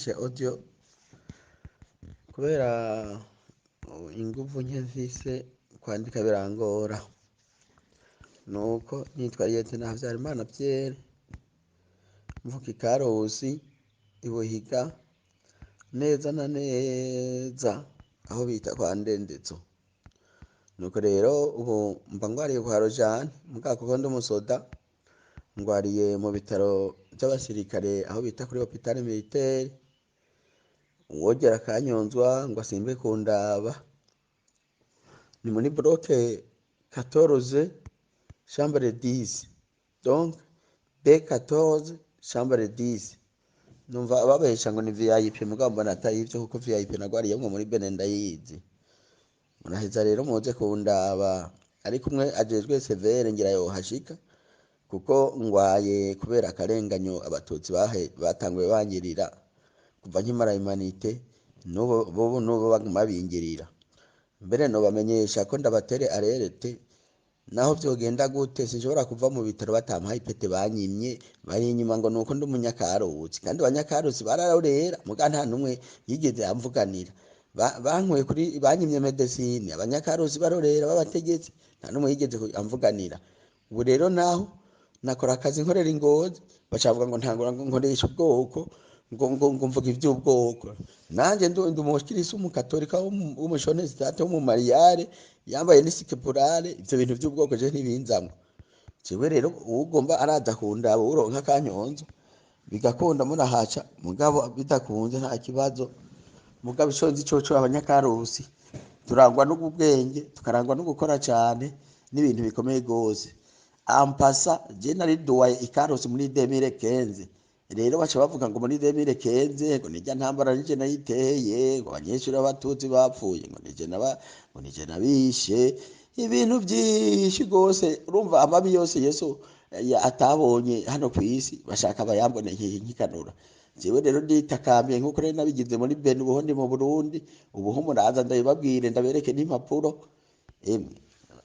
Nkoreshe audio kubera inguvu nke mfise, kwandika birangora. Nuko nitwa Lieutenant Havyarimana Pierre, mvuka i Karusi, i Buhiga, neza na neza aho bita kwa Ndendezo. Nuko rero ubu mba ngwariye kwa Rojane, mugabo kuko ndi umusoda, ngwariye mu bitaro vy'abasirikare aho bita kuri hôpital militaire. Uwogera akanyonzwa ngo asimbe kundaba, ni muri bloc 14, chambre 10, donc B14, chambre 10. Numva babesha ngo ni VIP, mugabo mbona atari ivyo, kuko VIP nagwariyemwo muri Benin ndayizi. Muraheza rero muze kundaba, ariko umwe ajejwe sévère ngira yohashika, kuko ngwaye kubera akarenganyo abatutsi batanguye bangirira kuva nkimara humanité, n'ubu bubu n'ubu baguma bingirira. Mbere nobamenyesha ko ndabatere alerte: naho vyogenda gute, sinshobora kuva mu bitaro batampaye ipete banyimye. Bari inyuma ngo nuko ndi umunyakarusi, kandi abanyakarusi bararorera, muga nta numwe yigeze amvuganira. Bankuye kuri banyimye médecine, abanyakarusi barorera b'abategetsi, nta numwe yigeze amvuganira. Ubu rero naho nakora akazi nkorera i Ngozi, bacavuga ngo ntangura ngo nkoresha ubwoko, ngo mvuga ivy'ubwoko. Nanje ndi umukirisi w'umukatolika w'umushonesitante w'umumariyare yambaye n'isikepurare. Ivyo bintu vy'ubwoko je ntibinzamwo. Jewe rero uwugomba araza kundaba, uronka akanyonzo bigakunda murahaca, mugabo bidakunze nta kibazo. Mugabo ico nzi coco, abanyakarusi turangwa n'ubwenge, tukarangwa no gukora cane n'ibintu bikomeye gose. Ampasa je nari doyen i Karusi muri 2015. Rero baca bavuga ngo muri 2015 ngo nirya ntambara nije nayiteye, ngo abanyeshuri b'abatutsi bapfuye ngo nije naba, ngo nije nabishe. Ibintu byinshi gose. Urumva amabi yose Yesu atabonye hano ku isi bashaka bayambone nkikanura. Jewe rero nditakambiye nkuko rero nabigize muri Benin, ubuho ndi mu Burundi. Ubuho muraza ndabibabwire, ndabereke n'impapuro. Emwe,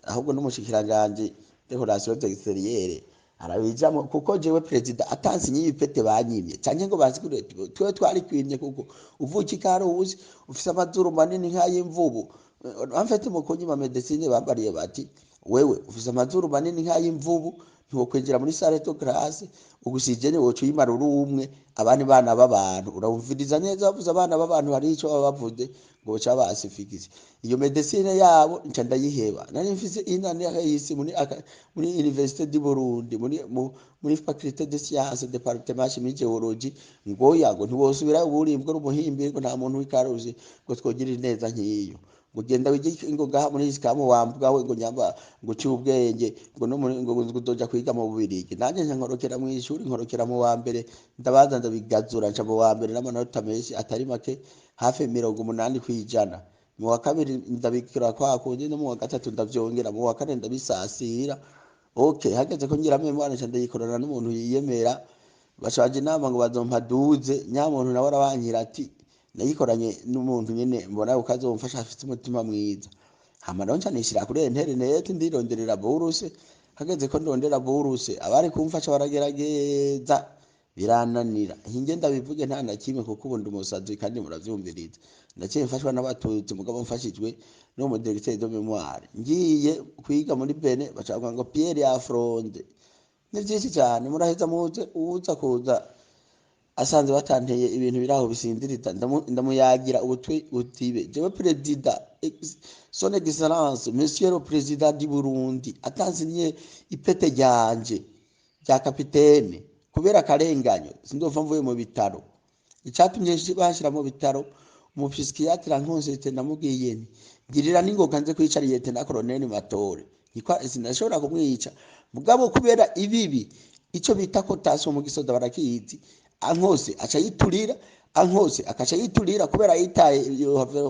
ahubwo n'umushikiranganji de relations extérieures arabijamwo, kuko jewe perezida atansinye ibipete banyimye canke ngo basigure twe twari kwimye, kuko uvuka i Karusi ufise amazuru manini nk'ay'imvubu. En fait, mu kunyima médecine bambariye bati: "Wewe ufise amazuru manini nk'ay'imvubu, ntiwokwinjira muri salle de classe, oxygène woca uyimara uri umwe, abandi bana b'abantu." Urumviriza neza, bavuze abana b'abantu, hari ico baba bavuze ngo boca basifikise iyo médecine yabo. Nca ndayiheba. Nari mfise inani y'isi muri Université du Burundi, muri faculté de sciences, département chimie géologie. Ngo ya ngo ntiwosubira uburimbwe n'umuhimbi, ngo nta muntu w'Ikarusi ngo twogirire neza nk'iyo, ngo genda wige ngo ngaha muri isikamu wambwa we, ngo nyamba ngo uciye ubwenge, ngo no muri ngo uzoja kwiga mu Bubirigi. Nanjye nca nkorokera mu ishuri, nkorokera mu wa mbere, ndabanza ndabigazura, nca mu wa mbere n'amanota menshi atari make, hafi 80%. Mu wa kabiri ndabikira kwa kundi, no mu wa gatatu ndavyongera, mu wa kane ndabisasira. Okay, hageze ko ngira mémoire, nca ndayikorana n'umuntu yiyemera. Baca baja inama ngo bazompa 12. Nyamuntu nawe arabankira ati nayikoranye n'umuntu nyene mbona ko azomfasha, afite umutima mwiza. Hama rero nca nishira kuri internet, ndironderera bourse. Hageze ko ndondera bourse, abari kumfasha baragerageza birananira. Hinge ndabivuge, nta na kimwe, kuko ubu ndi umusazi kandi muravyumviriza. Ndaciye mfashwa n'abatutsi, mugabo mfashijwe n'uwo directeur de mémoire. Ngiye kwiga muri Benin, baca bavuga ngo Pierre yafronde. Ni vyinshi cyane. Muraheza muze, uwuza kuza asanze batanteye ibintu biraho bisinziriza, ndamuyagira ubutwi butibe. Jewe perezida, son excellence monsieur le président du Burundi, atansinye ipete ryanje rya capitaine kubera akarenganyo, sindova mvuye mu bitaro. Icatumye banshira mu bitaro, umupsychiatre ankonsete, ndamubwiye nti: "Girira n'ingoga nze kwica lieutenant colonel Matore." Sinashobora kumwica, mugabo kubera ibibi ico bita cotation mu gisoda barakizi, ankose aca yiturira, ankose akaca yiturira kubera yitaye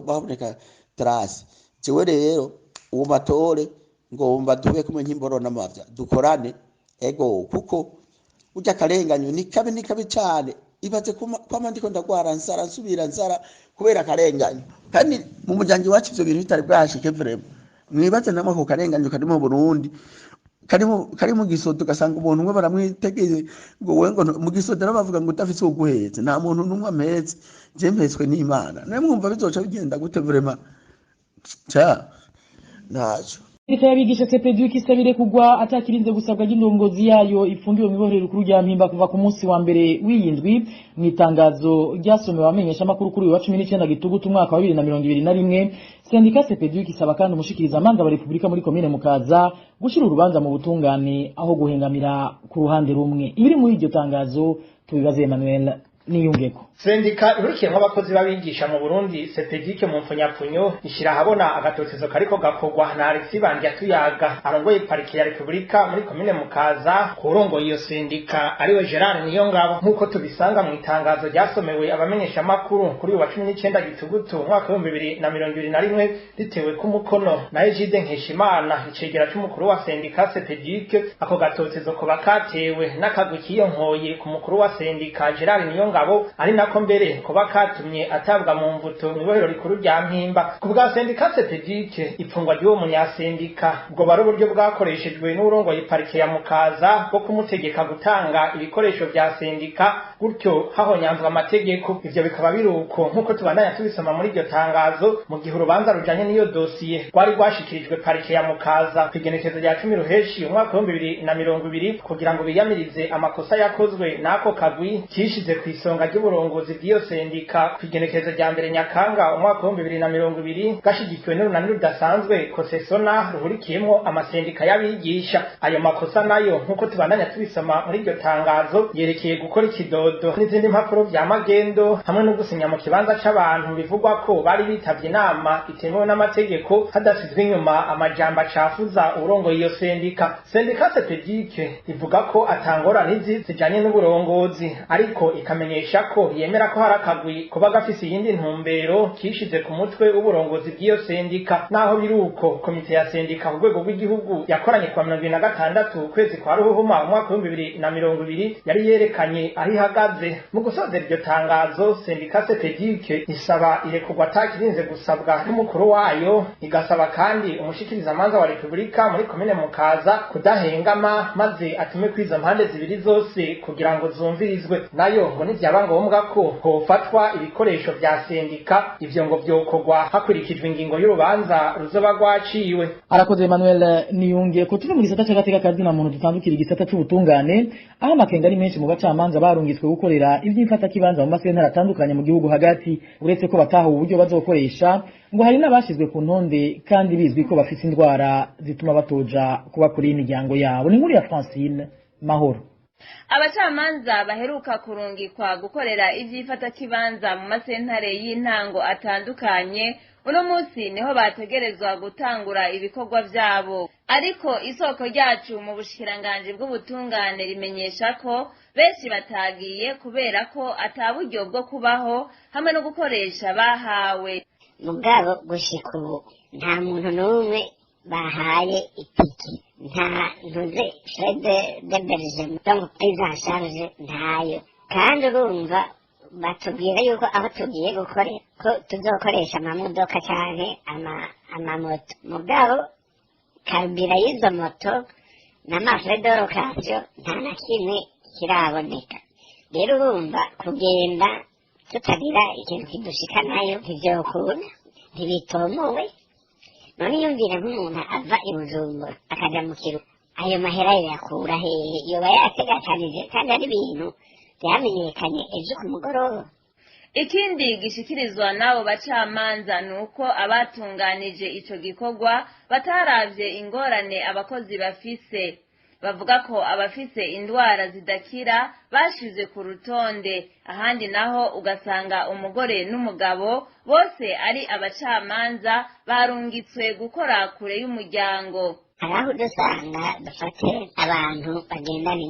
haboneka trace. Jewe rero uwo Matore ngomba dube kumwe nk'imboro n'amavya, dukorane. Ego, kuko burya akarenganyo ni kabi, ni kabi cyane. Ibaze kwama ndiko ndagwara nsara, nsubira nsara kubera akarenganyo, kandi mu muryango iwacu ivyo bintu bitari bwashike. Vraiment, mwibaze namwe ako karenganyo kari mu Burundi. Kari mu gisoda, ugasanga umuntu umwe baramwitegeye ngo we ngo mu gisoda nabo bavuga ngo udafise uwuguhetse. Nta muntu n'umwe ampetse, je mpetswe n'Imana. Nawe mwumva bizoca bigenda gute? Vraiment, ca ntaco. Leta y'abigisha CPD isabire kugwa atakirinze gusabwa ry'indongozi yayo ifungiwe mu ibohero rikuru rya Mpimba kuva ku munsi wa mbere w'iyindwi. Mu itangazo ryasomewe abamenyesha makuru kuri uyu wa 19 Gitugutu umwaka wa 2021, sendika CPD isaba kandi umushikiriza amanza wa Republika muri komine Mukaza gushira urubanza mu butungane aho guhengamira ku ruhande rumwe. Ibiri muri iryo tangazo tubibaze Emmanuel Niyungeko. Sendika ihurikiyemwo abakozi b'abigisha mu Burundi, CEPEDIC mu mfunyapfunyo, ishira ahabona agatotezo kariko gakorwa na Alexis Tuyaga arongoye parike ya Republika muri komine Mukaza kurongoye iyo sendika, ariwe Gerard Niyongabo, nk'uko tubisanga mu itangazo ryasomewe abamenyeshamakuru kuri uyu wa 19 Gitugutu umwaka w'2021, ritewe ku mukono na Egide Nkeshimana, icegera c'umukuru wa sendika CEPEDIC. Ako gatotezo koba katewe n'akagwi kiyonkoye ku mukuru wa sendika Gerard Niyongabo, ari nako mbere kuba katumye atabwa mu mvuto mw'ibohero rikuru rya Mpimba. Ku bwa sendika CEPEDIC, ifungwa ry'uwo munyasendika ubwo bari uburyo bwakoreshejwe n'urongoye parike ya Mukaza bwo kumutegeka gutanga ibikoresho vya sendika, gutyo hahonyanzwe amategeko. Ivyo bikaba biruko, nk'uko tubandanya tubisoma muri iryo tangazo, mu gihe urubanza rujanye n'iyo dosiye rwari rwashikirijwe parike ya Mukaza kw'igenekerezo rya 10 Ruheshi umwaka w'2020, kugira ngo biyamirize amakosa yakozwe n'ako kagwi kishize kw'isonga ry'uburongozi bw'iyo sendika kw'igenekerezo rya 1 Nyakanga umwaka w'2020, gashigikiwe n'urunani rudasanzwe Kosesona ruhurikiyemwo amasendika y'abigisha. Ayo makosa nayo, nk'uko tubandanya tubisoma muri iryo tangazo, yerekeye gukora ikidodo n'izindi mpapuro vya magendo, hamwe no gusinya mu kibanza c'abantu bivugwa ko bari bitavye inama itemewe n'amategeko, hadasizwe inyuma amajambo acafuza uwurongoye iyo sendika. Sendika CEPEDIC ivuga ko atangorane izi zijanye n'uburongozi, ariko ikamenyesha ko yemera ko hari akagwi kuba gafise iyindi ntumbero kishize ku mutwe w'uburongozi bw'iyo sendika. Naho biri uko, komite ya sendika ku rwego rw'igihugu yakoranye kuwa 26 ukwezi kwa Ruhuhuma umwaka w'2020 yari yerekanye aho ihagaze. Mu gusoza iryo tangazo, sendika CEPEDIC isaba irekurwa atakirinze gusabwa n'umukuru wayo, igasaba kandi umushikirizamanza wa Repubulika muri komine Mukaza kudahengama maze atume kwizo mpande zibiri zose kugira ngo zumvirizwe. Nayo ngo nivyaba ngombwa ko hofatwa ibikoresho vya sendika, ivyo ngo vyokorwa hakurikijwe ingingo y'urubanza ruzoba rwaciwe. Arakoze Emmanuel Niyunge ko. Tuve mu gisata cy'agateka kazina muntu dutandukira igisata c'ubutungane, aho amakenga ari menshi mu bacamanza barungitswe gukorera ivy'imfatakibanza mu masentare atandukanye mu gihugu hagati. Uretse ko batahuwe uburyo bazokoresha, ngo hari n'abashizwe ku ntonde kandi bizwi ko bafise indwara zituma batoja kuba kure y'imiryango yabo. Ni inkuru ya Francine Mahoro. Abacamanza baheruka kurungikwa gukorera ivy'ifatakibanza mu masentare y'intango atandukanye, uno munsi niho bategerezwa gutangura ibikorwa vyabo, ariko isoko ryacu mu bushikiranganji bw'ubutungane rimenyesha ko benshi batagiye kubera ko ata buryo bwo kubaho hamwe no gukoresha bahawe. Mugabo gushika ubu nta muntu n'umwe bahaye itike, nta ntuze frais d'hébergement, donc prise en charge ntayo. Kandi urumva batubwira yuko aho tugiye gukora ko tuzokoresha amamodoka canke amamoto, mugabo carburant y'izo moto n'ama frais de location nta na kimwe kiraboneka. Rero urumva kugenda tutagira ikintu kidushikanayo ntivyokunda, ntibitomowe. None yumvira nk'umuntu ava i Bujumbura akaja mu Kiru, ayo mahera yoyakura hehe? Yoba yategakanije kandi ari ibintu vyamenyekanye ejo ku mugoroba. Ikindi gishikirizwa n'abo bacamanza ni uko abatunganije ico gikorwa bataravye ingorane abakozi bafise. Bavuga ko abafise indwara zidakira bashize ku rutonde, ahandi naho ugasanga umugore n'umugabo bose ari abacamanza barungitswe gukora kure y'umuryango. Hari aho udusanga, dufate abantu bagendana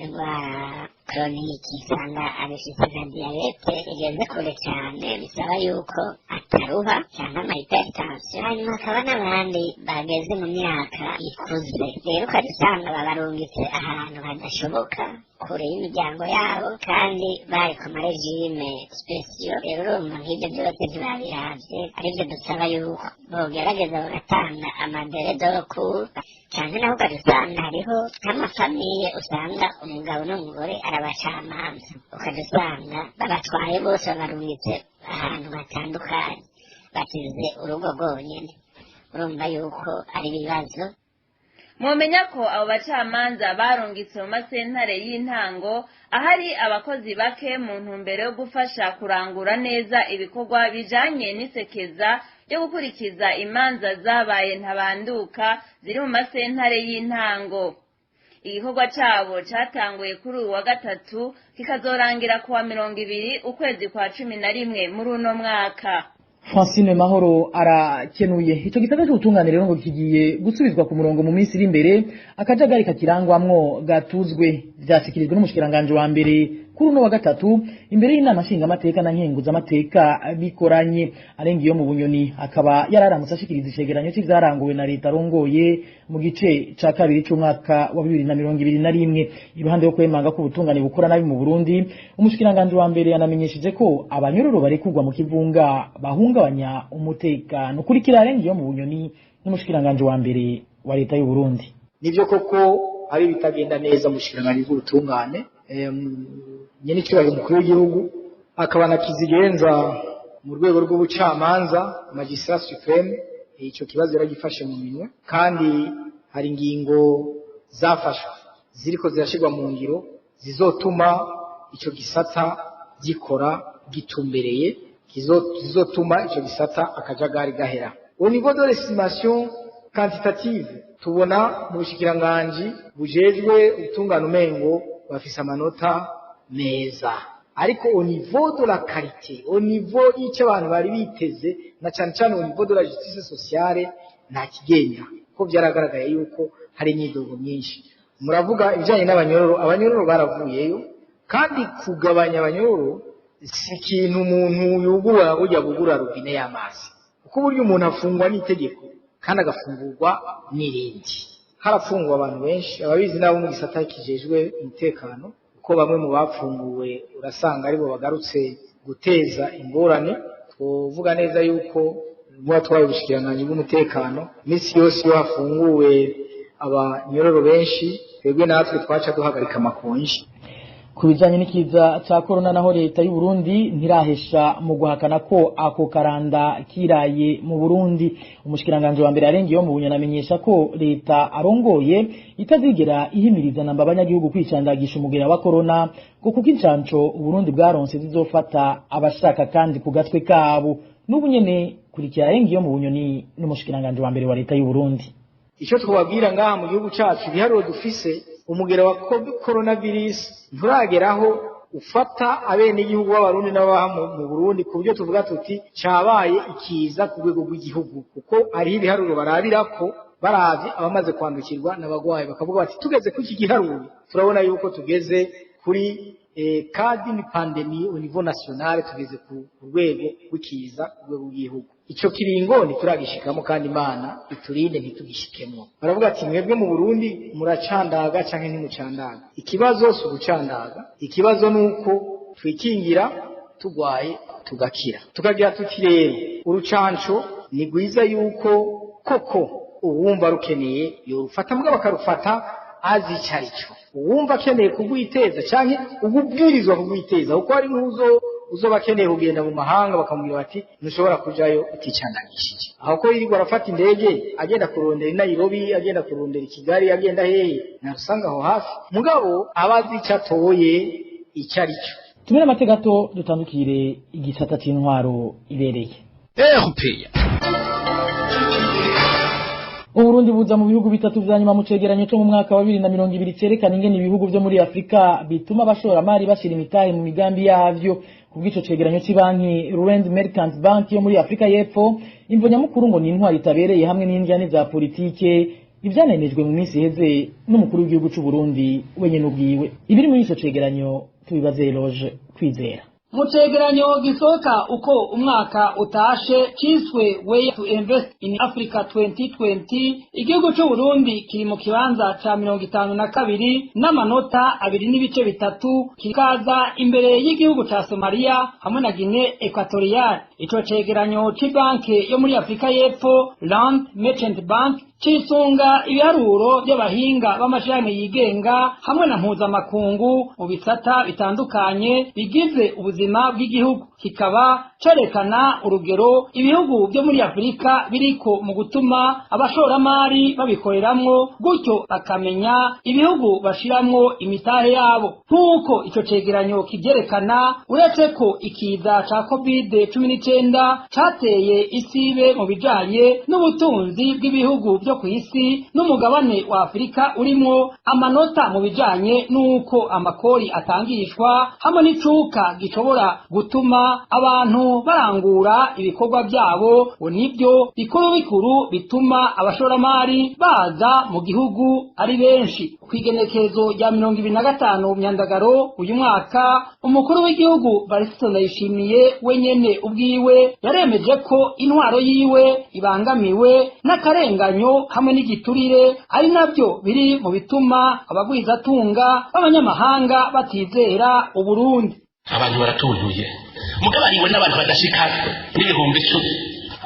indwara chronique, usanga abifise nka diyabete igeze kure cyane bisaba yuko ataruha, cyangwa ama hypertension, hanyuma hakaba n'abandi bageze mu myaka ikuze. Rero ukajya usanga babarungitse ahantu hadashoboka, kure y'imiryango yabo, kandi bari ku ma régime spéciaux. Rero urumva nk'ibyo byose ntibabiravye, aribyo dusaba yuko bogerageza bagatanga ama délais de recours. Canke naho ugaca usanga hariho nk'amafamiye, usanga umugabo n'umugore ari abacamanza, ukaca usanga babatwaye bose, babarungitse ahantu hatandukanye, basize urugo rwonyene. Urumva yuko ari ibibazo. Mwomenya ko abo bacamanza barungitse mu masentare y'intango ahari abakozi bake, mu ntumbero yo gufasha kurangura neza ibikorwa bijanye n'isekeza ryo gukurikiza imanza zabaye ntabanduka ziri mu masentare y'intango. Igikorwa cabo catanguye kuri uyu wa gatatu, kikazorangira kuwa 20 ukwezi kwa 11 muri uno mwaka. Francine Mahoro arakenuye. Ico gisata c'ubutungane rero ngo kigiye gusubizwa ku murongo mu minsi iri imbere, akajagari kakirangwamwo gatuzwe. Vyashikirijwe n'umushikiranganje wa mbere kuri uno wa gatatu imbere y'inama nshingamateka na nkenguzamateka bikoranye. Arenga iyo mu Bunyoni akaba yararamutse ashikiriza icegeranyo c'ivyaranguwe na leta arongoye mu gice ca kabiri c'umwaka wa 2021. Iruhande yo kwemanga ko ubutungane bukora nabi mu Burundi, umushikiranganje wa mbere yanamenyesheje ko abanyororo barekurwa mu kivunga bahungabanya umutekano. Kurikira Arenga iyo mu Bunyoni n'umushikiranganje wa mbere wa leta y'u Burundi. Nivyo koko hari ibitagenda neza mu bushikiranganji bw'ubutungane. Nyene icyubahiro umukuru w'igihugu akaba na kizigenza mu rwego rw'ubucamanza, magistrat suprême, ico kibazo yaragifashe mu minwe, kandi hari ingingo zafashwe ziriko zirashirwa mu ngiro zizotuma ico gisata gikora gitumbereye, zizotuma ico gisata akajagari gahera. Au niveau de l'estimation quantitative, tubona mu bushikiranganji bujejwe ubutungane umengo bafise amanota meza, ariko au niveau de la qualité, au niveau y'icyo abantu bari biteze, na cyane cyane au niveau de la justice sociale, nta kigenda, ko byaragaragaye yuko hari imyidogo myinshi. Muravuga ibijyanye n'abanyororo, abanyororo baravuyeyo, kandi kugabanya abanyororo si ikintu umuntu yugurura burya bugura robine y'amazi, kuko burya umuntu afungwa n'itegeko kandi agafungurwa n'irindi. Harafungwa abantu benshi, ababizi nabo mu gisata kijejwe umutekano, kuko bamwe mu bapfunguwe urasanga aribo bagarutse guteza ingorane. Twovuga neza yuko muba ubushikiranganji bw'umutekano, iminsi yose iyo hafunguwe abanyororo benshi, twebwe natwe twaca duhagarika amakonji. Ku bijanye n'ikiza ca corona naho, leta y'u Burundi ntirahesha mu guhakana ko ako karanda kiraye mu Burundi. Umushikiranganje wa mbere arengiye mu Bunyana amenyesha ko leta arongoye itazigera ihimiriza namba abanyagihugu kwicandagisha umugera wa corona, ngo kuko incanco Uburundi bwaronse zizofata abashaka kandi ku gatwe kabo. N'ubu nyene kurikira arengiye mu Bunyoni n'umushikiranganje wa mbere wa leta y'u Burundi. Icyo twababwira ngaha mu gihugu cyacu, ibiharuro dufise, umugera wa coronavirus nturageraho ufata abenegihugu b'Abarundi n'abaha mu Burundi ku buryo tuvuga tuti cabaye ikiza ku rwego rw'igihugu, kuko hariho ibiharuro barabirako, baravye abamaze kwandukirwa n'abagwayi, bakavuga bati tugeze kuri iki giharuro turabona yuko tugeze kuri cas d'une pandémie au niveau national, tugeze ku rwego rw'ikiza ku rwego rw'igihugu. Ico kiringo ntituragishikamo, kandi Imana iturinde ntitugishikemo. Baravuga ati mwebwe mu Burundi muracandaga canke ntimucandaga? Ikibazo si ugucandaga, ikibazo nuko twikingira, tugwaye tugakira. Tukagira tuti rero urucanco ni rwiza yuko koko uwumva rukeneye yorufata, mugabo akarufata azi ico arico. Uwumva akeneye kugwiteza canke ugubwirizwa kugwiteza, kuko hari n'uzo uzoba akeneye kugenda mu mahanga bakamubwira bati ntushobora kujayo uticandagishije, aho ko yirirwa arafata indege agenda kurondera i Nairobi, agenda kurondera i Kigali, agenda hehe, ntarusanga aho hafi, mugabo aba azi ico atoye ico arico. Tumire amate gato, dutandukire igisata c'intwaro ibereye. RPA. Uburundi buza mu bihugu bitatu vya nyuma mu cegeranyo co mu mwaka wa 2020 cerekana ingene ibihugu vyo muri Afrika bituma abashoramari bashira imitahe mu migambi yavyo. Kubw'ico cegeranyo c'banki Rand Merchant Bank yo muri Afrika y'Epfo, imvo nyamukuru ngo ni intwari itabereye hamwe n'indyane za politike, ivyanemejwe mu minsi iheze n'umukuru w'igihugu c'u Burundi wenyene ubwiwe. Ibiri muri ico cegeranyo tubibaze Eloge Kwizera. Mu cegeranyo gisohoka uko umwaka utashe ciswe Way to Invest in Africa 2020, igihugu c'u Burundi kiri mu kibanza ca 52 n'amanota 2.3, kikaza imbere y'igihugu ca Somalia hamwe na Guinea Equatorial. Ico cegeranyo c'banke yo muri Afrika y'Epfo, Rand Merchant Bank, Cisunga ibiharuro by'abahinga b'amashirahamwe yigenga hamwe na mpuzamakungu mu bisata bitandukanye bigize ubuzima bw'igihugu, kikaba cerekana urugero ibihugu byo muri Afurika biriko mu gutuma abashoramari babikoreramwo, gutyo bakamenya ibihugu bashiramwo imitahe yabo. Nk'uko ico cegeranyo kivyerekana, uretse ko ikiza ca COVID-19 cateye isibe mu bijanye n'ubutunzi bw'ibihugu byo kw'isi, n'umugabane wa Afurika urimwo, amanota mu bijanye n'uko amakori atangishwa hamwe n'icuka gishobora gutuma abantu barangura ibikorwa byabo ngo nibyo bikuru bikuru bituma abashoramari baza mu gihugu ari benshi. Kw'igenekerezo rya 25 Myandagaro uyu mwaka, umukuru w'igihugu Varisito Ndayishimiye wenyene ubwiwe yaremeje ko intwaro yiwe ibangamiwe n'akarenganyo hamwe n'igiturire, ari nabyo biri mu bituma abagwizatunga b'abanyamahanga batizera Uburundi. Abantu baratuntuye, mugabo hariwe n'abantu badashika n'10,000.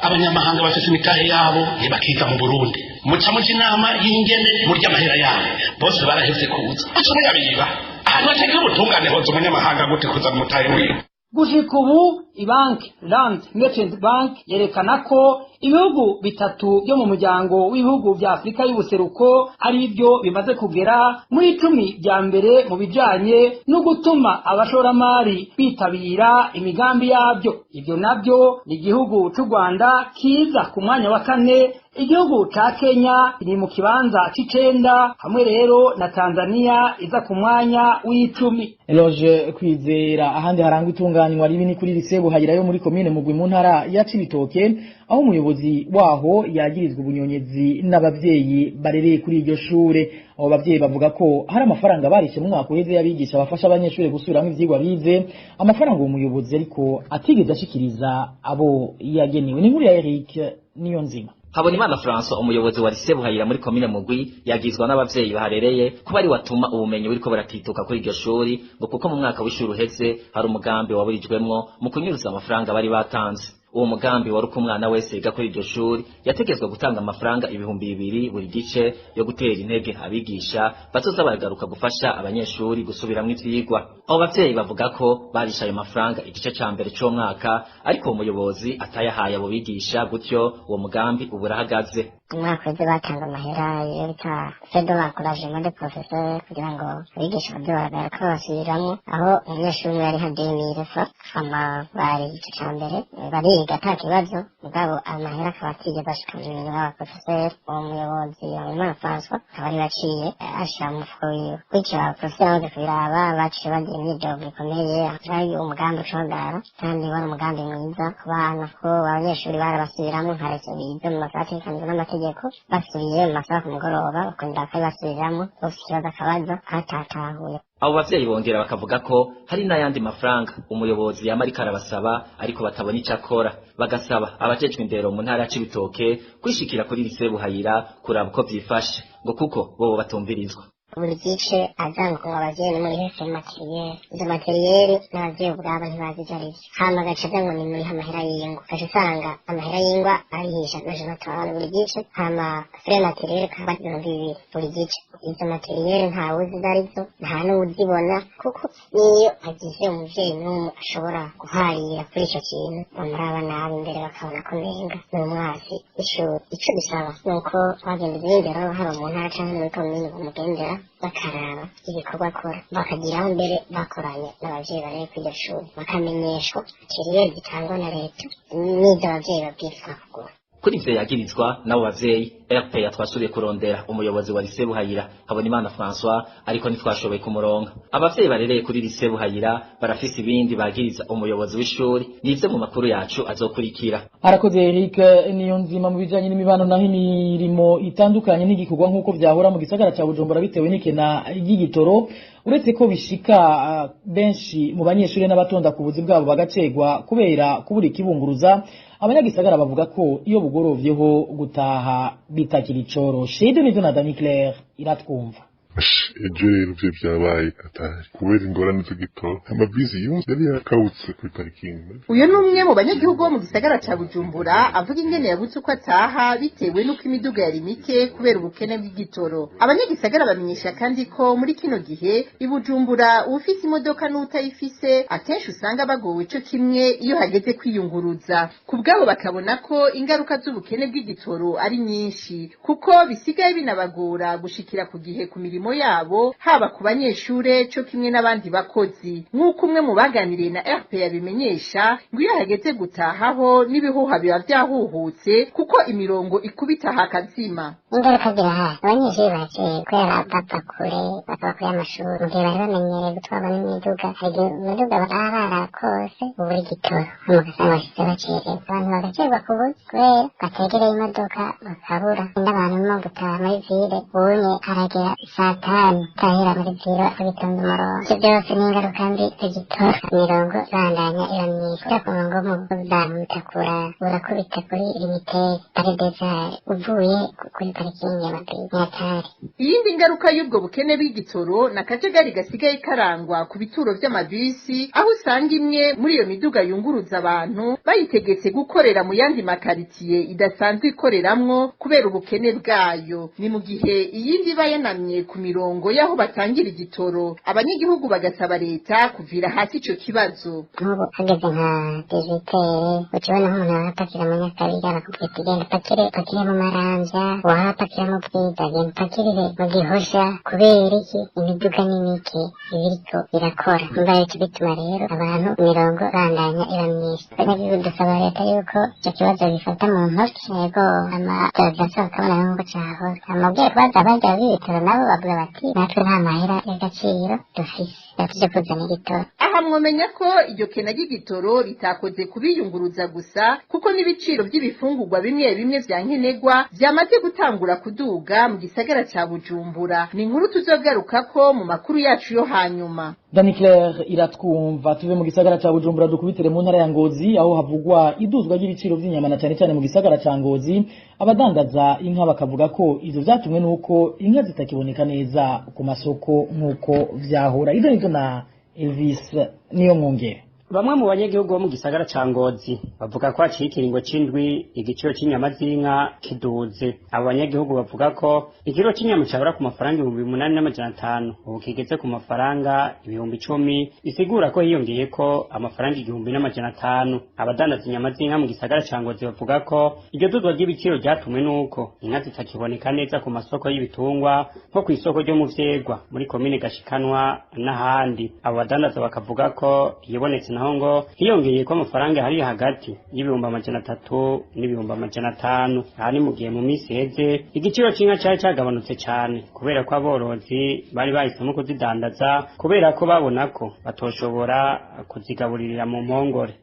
Abanyamahanga bafise imitahe yabo ntibakiza mu Burundi. Muca muja inama y'ingene murya amahera yabo, bose barahevye kuza, muca muyabiba. Ahantu hatagira ubutungane hoza umunyamahanga gute kuza mu mutahe wiwe? Gushika ubu, ibanki Rand Merchant Bank yerekana ko ibihugu bitatu byo mu muryango w'ibihugu vya Afurika y'ubuseruko ari byo bimaze kugera muri 10 vya mbere mu bijanye no gutuma abashoramari bitabira imigambi yabyo. Ivyo navyo ni igihugu c'u Rwanda kiza ku mwanya wa kane, igihugu ca Kenya kiri mu kibanza c'icenda, hamwe rero na Tanzania iza ku mwanya w'icumi. Eloge Kwizera. Ahandi harangwa itunganywa ribi ni kuri lycée Buhayira yo muri komine Mugwi mu ntara ya Cibitoke, aho umuyobozi waho yagirizwa ubunyonyezi n'abavyeyi barereye kuri iryo shure. Abo bavyeyi bavuga ko hari amafaranga barishe mu mwaka uheze y'abigisha bafasha abanyeshure gusubiramwo ivyigwa bize, amafaranga uwo muyobozi ariko atigeze ashikiriza abo yagenewe. Ni inkuru ya Eric Niyonzima. Habonimana François, umuyobozi wa lycée Buhayira muri komine Mugwi, yagizwa n'abavyeyi baharereye kuba ari watuma ubumenyi buriko buratituka kuri iryo shuri, ngo kuko mu mwaka w'ishuri uheze hari umugambi waburijwemwo mu kunyuruza amafaranga bari batanze. Uwo mugambi wari uko umwana wese yiga kuri iryo shuri yategetswe gutanga amafaranga 2000 buri gice yo gutera intege abigisha bazoza baragaruka gufasha abanyeshuri gusubiramwo ivyigwa. Abo bavyeyi bavuga ko barisha ayo mafaranga igice ca mbere c'umwaka, ariko uwo muyobozi atayahaye abo bigisha, gutyo uwo mugambi ubu urahagaze. Umwaka uheze batanga amahera iyo bita frais d'encouragement de professeur, kugira ngo abigisha baze baragaruka babasubiramwo, aho umunyeshuri umwe yariha 2000 francs. Hama bari igice ca mbere bariga ata kibazo, mugabo amahera akaba atigeze ashika mu minwe y'abaprofeseri. Uwo muyobozi Habonimana François akaba ari yaciye ashira mu mufuko wiwe. Gutyo abaprofeseri bamaze kubiraba, baciye bagira imyidogo ikomeye. Hari umugambi ucogara, kandi wari umugambi mwiza ku bana, ko abanyeshuri barabasubiramwo nka leçons bize mu masaha ategekanijwe n'amategeko. Basubiye mu masaha ku mugoroba, bakongera bakabibasubiramwo, ufise ikibazo akabaza atatahuye. Abo bavyeyi bongera bakavuga ko hari n'ayandi mafaranga umuyobozi yama ariko arabasaba, ariko batabona ico akora. Bagasaba abajejwe indero mu ntara ya Cibitoke kwishikira kuri lycée Buhayira kuraba uko vyifashe, ngo kuko bobo batumvirizwa. Buri gice aza ngo abavyeyi nimurihe frais matériel. Izo matériel n'abavyeyi ubwabo ntibazi ivyo arivyo. Hama agaca aza ngo nimurihe amahera y'ingwa, ugaca usanga amahera y'ingwa arihisha 500 buri gice, hama frais matériel kaba 2000 buri gice. Izo matériel ntawuzi izo arizo, nta n'uwuzibona, kuko niyo agize umuvyeyi n'umwe ashobora guharira kuri ico kintu, bamuraba nabi imbere, bakabona ko umenga ni umwasi w'ishuri. Ico bisaba ni uko abagenzi b'indero, haba mu ntara canke muri komine, bamugendera bakaraba ibikorwa akora, bakagiraho mbere bakoranye n'abavyeyi barere kuri iryo shuri, bakamenyeshwa matériel zitangwa na leta n'izo abavyeyi babwirizwa kugura. Kuri ivyo yagirizwa n'abo bavyeyi, RPA twasubiye kurondera umuyobozi wa lycée Buhayira Habonimana François, ariko ntitwashoboye kumuronka. Abavyeyi barereye kuri lycée Buhayira barafise ibindi bagiriza umuyobozi w'ishuri, nivyo mu makuru yacu azokurikira. Arakoze Eric Niyonzima. Mu bijanye n'imibano naho, imirimo itandukanye ntigikorwa nk'uko vyahora mu gisagara ca Bujumbura bitewe n'ikena ry'igitoro. Uretse ko bishika benshi mu banyeshuri n'abatonda ku buzi bwabo bagacegwa kubera kubura ikibunguruza, abanyagisagara bavuga ko iyo bugorovyeho gutaha bitakiri icoroshe. Ibyo nivyo na Dani Claire iratwumva. Ejo rero ivyo vyabaye atari kubera ingorane z'igitoro, amabisi yose yari yakawutse kuri parikingi. Uyu ni umwe mu banyagihugu bo mu gisagara ca Bujumbura, avuga ingene yabuze uko ataha bitewe n'uko imiduga yari mike kubera ubukene bw'igitoro. Abanyagisagara bamenyesha kandi ko muri kino gihe i Bujumbura uwufise imodoka n'utayifise akenshi usanga bagowe ico kimwe iyo hageze kwiyunguruza. Ku bwabo bakabona ko ingaruka z'ubukene bw'igitoro ari nyinshi, kuko bisigaye binabagora gushikira ku gihe ku mirimo yabo, haba ku banyeshure co kimwe n'abandi bakozi. Nk'uko umwe mu baganiriye na RPA yabimenyesha, ngo iyo hageze gutahaho n'ibihuha biba vyahuhutse, kuko imirongo ikubita hakazima. Ingaruka zirahari. Abanyeshuri baciye kubera bava kure, bakaba kure y'amashuri, mu gihe bari bamenyereye gutwarwa n'imiduga, hari igihe imiduga baba barakose ubura igitoro, hama ugasanga bashitse bacerewe, abantu bagacerwa ku buzi kubera bategereye imodoka bakabura. N'abantu no gutaha muri ville ubunye haragera 5:00 utahera muri ville bagitonda umurongo. Ivyo byose ni ingaruka mbi z'igitoro. Imirongo ibandanya iba myinshi uja ku murongo wo mu za Mutakura, urakubita kuri limitere paredezare uvuye kuri parikingi y'amabisi nyatari. Iyindi ngaruka y'ubwo bukene bw'igitoro ni akajagari gasigaye karangwa ku bituro vy'amabisi, aho usanga imwe muri iyo miduga yunguruza abantu bayitegetse gukorera mu yandi makaritiye idasanzwe ikoreramwo kubera ubukene bwayo. Ni mu gihe iyindi iba yanamye ku mirongo y'aho batangira igitoro. Abanyagihugu bagasaba leta kuvira hasi ico kibazo. Nk'ubu hageze nka 18h, uca ubona nk'umuntu ahora apakira mu Nyakabiga bakubwira ati: "Genda upakire, upakire mu Maramvya." Wahora apakira mu Bwiza: "Genda upakirire mu Gihosha." Kubera iki? Imiduga ni mike ibiriko irakora. Imva bica bituma rero abantu imirongo bandanya iba myinshi. Abanyagihugu dusaba leta yuko ico kibazo gifata mu ntoki, yego, amatora bakabona nk'uko cahora. Amubwiye kubaza barya b'ibitoro, nabo bavuga bati: "Natwe nta mahera y'agaciro dufise, tuje kuzana igitoro." Aha mwomenya ko iryo kena ry'igitoro ritakoze kubiyunguruza gusa, kuko n'ibiciro by'ibifungurwa bimwe bimwe vya nkenerwa vyamaze gutangura kuduga mu gisagara ca Bujumbura. Ni inkuru tuzogarukako mu makuru yacu yo hanyuma. Dani Claire iratwumva. Tuve mu gisagara ca Bujumbura dukubitire mu ntara ya Ngozi, aho havugwa iduzwa ry'ibiciro vy'inyama na cane cane mu gisagara ca Ngozi. Abadandaza inka bakavuga ko ivyo vyatumwe nuko inka zitakiboneka neza ku masoko nk'uko vyahora. Ivyo nivyo na Elvis niyo mwongere. Bamwe mu banyagihugu bo mu gisagara ca Ngozi bavuga ko haciye ikiringo c'indwi igiciro c'inyama z'inka kiduze. Abo banyagihugu bavuga ko ikiro c'inyama cahora ku mafaranga 8500 ubu kigeze ku mafaranga 10,000, bisigura ko hiyongeyeko amafaranga 1500. Abadandaza inyama z'inka mu gisagara ca Ngozi bavuga ko iryo duzwa ry'ibiciro ryatumwe n'uko inka zitakiboneka neza ku masoko y'ibitungwa, nko kw'isoko ryo mu Vyegwa muri komine Gashikanwa n'ahandi. Abo badandaza bakavuga ko iyibonetse naho ngo hiyongeye ko amafaranga hari hagati y'300,000 n'500,000. Aha ni mu gihe mu minsi iheze igiciro c'inka cari cagabanutse cane, kubera ko aborozi bari bahisemo kuzidandaza kubera ko babona ko batoshobora kuzigaburirira mu mpongore.